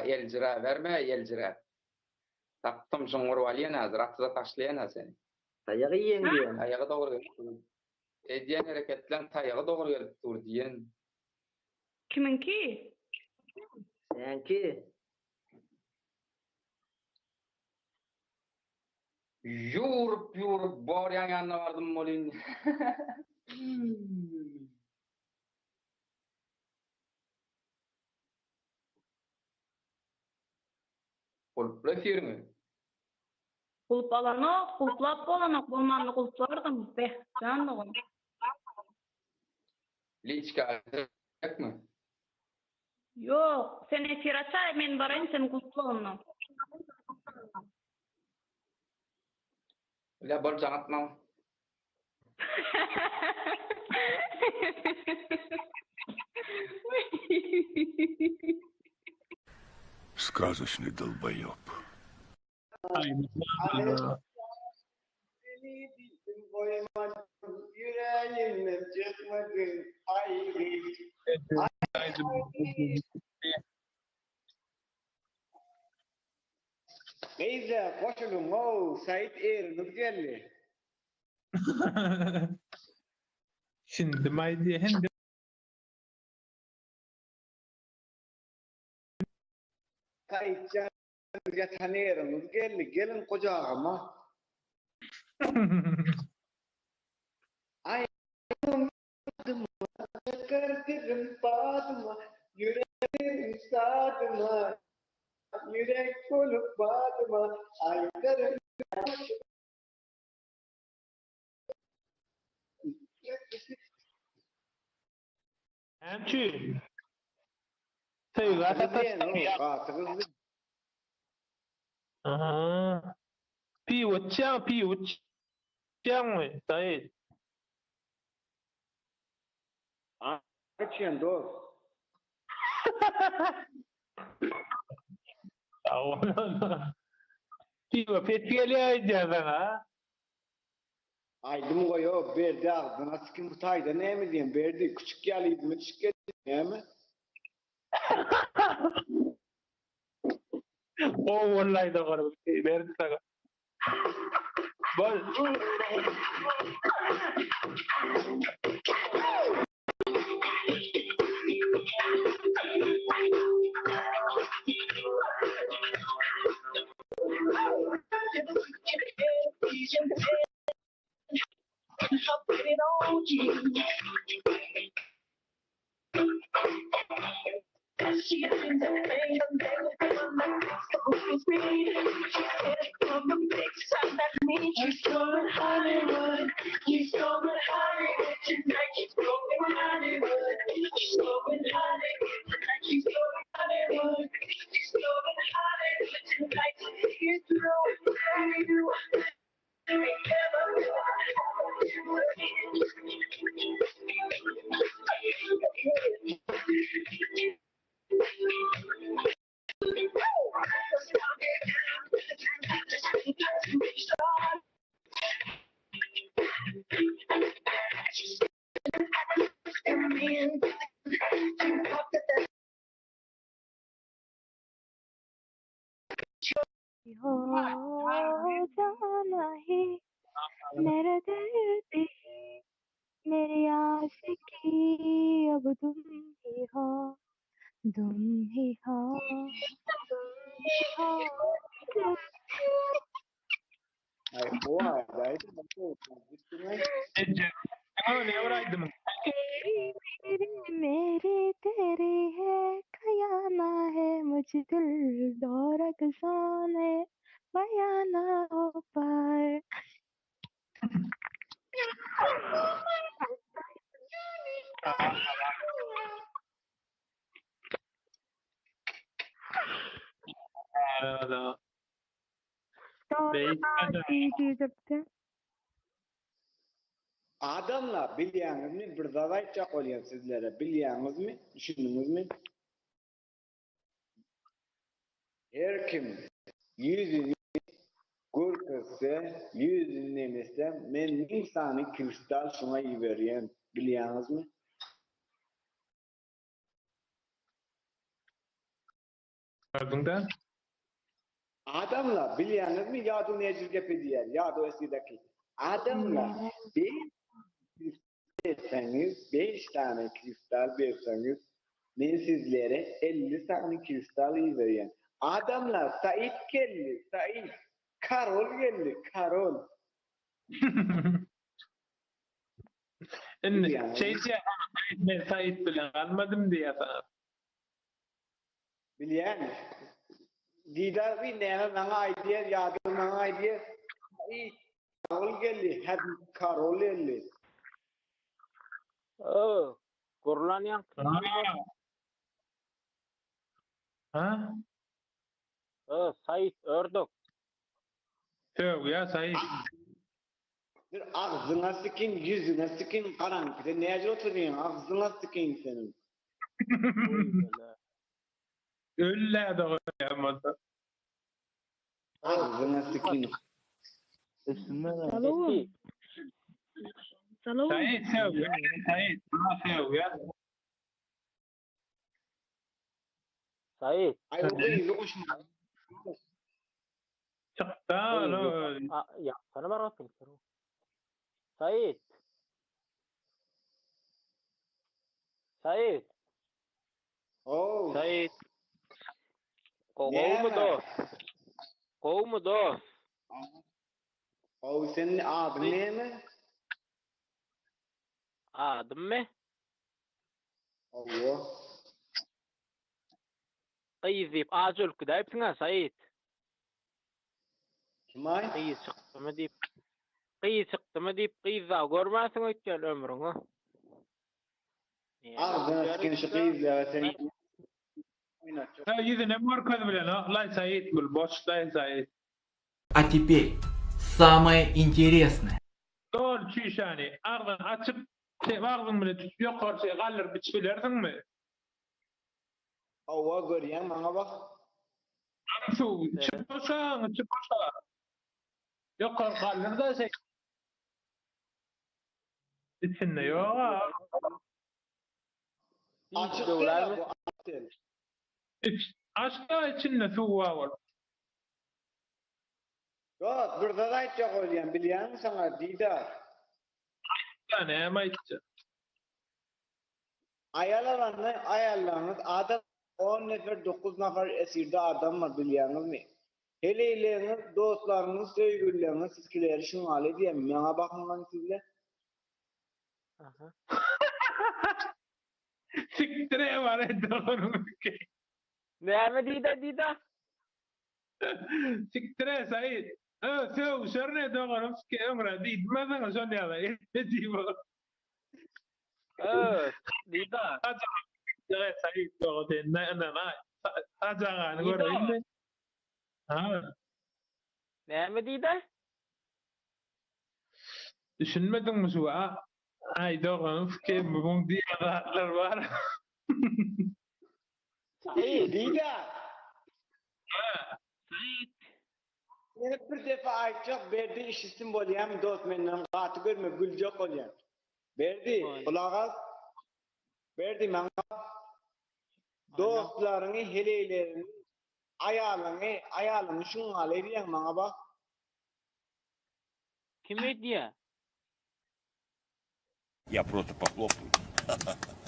Eljiräberme, eljiräp. Tapdym, şuň urup alýan häzir, atyza taşlaýan-a seni. Taýagy iýen diýen. Taýagy dogry gelip dur. Edýän hereketleň taýagy dogry gelip dur diýen. Kimiňki? Seňki. Ýuwrup ýuwrup Borýaň ýanyna bardym welin. Gulpla efiriňi. Gulp alanok, gulplap bolanok, bolmanda gulplardym. Beh, jan dogan. Liçka gerekmi? Ýok, sen efir açaý, men baraýyn, sen gulpla onda. Bolýa, bol jaň at maňa. Сказочный dolbaýop. Seni bildim goýmadym ýüregimden çykmadyň aýry. Gyzlar goşulyň-ow Said eriňiz geldi. Şindim aýdýa hindi. Saidjan ýatan eriňiz geldi geliň gujagyma. Aýdym çykardyrdym badyma ýüregim sadyma ýürek bolup badyma aýdarym. Näme üçin? Söýgä sataşdym ýa. Gaty gyzdy. Aha. Piwo içýäň, piwo içýäňmi, Said? Arak içýän dost. Sag bol onda. Piwo pes gelýär öýdýän saňa, a? Aýdym goýo Berdi agzyna sikim bu taýda näme diýen Berdi küçük ýaly yzyma düşüp geldi näme. Gowy boldy aýdym Berdi saňa. Bol. हो जाना ही मेरा दर्द ही मेरी आशिकी अब तुम ही हो तुम ही हो तुम ही हो Aý gowy aýdym Näme aýdymyň? तेरी मेरी मेरी तेरी है खयाना है मुझे दिल दौरा सोने बयाना हो पाए Adamlar bilýäňizmi bir zat aýtjak bolýan sizlere bilýäňizmi düşündiňizmi? Her kim ýüzüni görkezse ýüzüni nemetse men müň sany kristal şuňa iberýän bilýäňizmi? Gördüň-dä? Adamlar, bilýäňizmi, ýadow nejir gep edýär, ýadow esgidäki. Adamlar, beş berseňiz, beş sany kristal berseňiz, men sizlere 50 sany kristal iberýän. Adamlar, Said geldi, Said, karol geldi, karol. Indi şeý diýýär, men Said bilen galmadym diýýär saňa. Bilýän. Didar bi näme maňa aýdýar, ýa-da maňa aýdýar. Said karol geldi, häzir karol geldi. Ö, gurlan ýaňky. Ha? Ö, Said ördek. Sögýär Said. Bir agzyňa sikin, ýüzüňe sikin garaňky. Sen näce oturýaň? Agzyňa sikin seniň. Öl-lä-de goýýan bolsa. Agzyňa sikin. Salowum. Salowum. Said sögýär, Said. Maňa sögýär. Said. Aý o gyzy goşma. Çykda Ya sana var atın. Said. Said. Oh. Said. Gowmy dost? Gowmy dost? Oh, senin adyň näme? Adym my? Hawa. Gyz diýip aç ölüp gidäýipsiň-ä, Said. Kim-aý? Gyz çykdymy diýip. Gyz çykdymy diýip gyz dagy görmänsiň öýtýän ömrüňe. Agzyna sikin şu gyzlara sen. Oýnatjak. Ha ýüzüne görkez bilenok laý Said bul boş laý Said. A teper samoe interesnoe. Doly çüýşäni agzyňy açyp Sen agzyň bilen tutup ýokary şeý galdyryp içip bilersiňmi? Hawa görýäň maňa bak. Aň suw içip boşaň içip boşa. Ýokary galdyr-da şeý. Içinde ýog-a. Açyk däl-a bu açyk däl. Iç aç-da içinde suw bar bolup. Dost bir zat aýtjak bolýan bilýäňmi saňa Didar. Aýtda näme aýtjak. Aýal alanda aýallaryňyz adam on nefer dokuz nafar esirde adam bar bilýäňizmi. Heleýleriňiz dostlaryňyz söýgülileriňiz sizkileri şuňaly edýämi maňa bakyň hany sizle. Aha. Sikdire bar doganymyňky. Näme diýdä diýdä? Sikdire Said. Ö sögüşer ne doganym sike öňra diýdim-ä saňa şon ýaly etme diýip. Ö diýda. Sikdire Said doga sen ne ynanaý. Hajagany göreýin men. Ha. Näme diýdä? Düşünmediňmi şu a? Aý doganym sike muň diýen zatlar bar. Said. Dida. Ha. Said. Ýene bir defa aýtjak Berdi işitsin bolýamy dost menden gaty görme güljek bolýan. Berdi gulak as. Berdi maňa dostlaryňy heleýleriňi aýalyňy aýalyňy şuňňaly edýäň maňa bak. Kim edýä? Ýa prosto pohlopаю.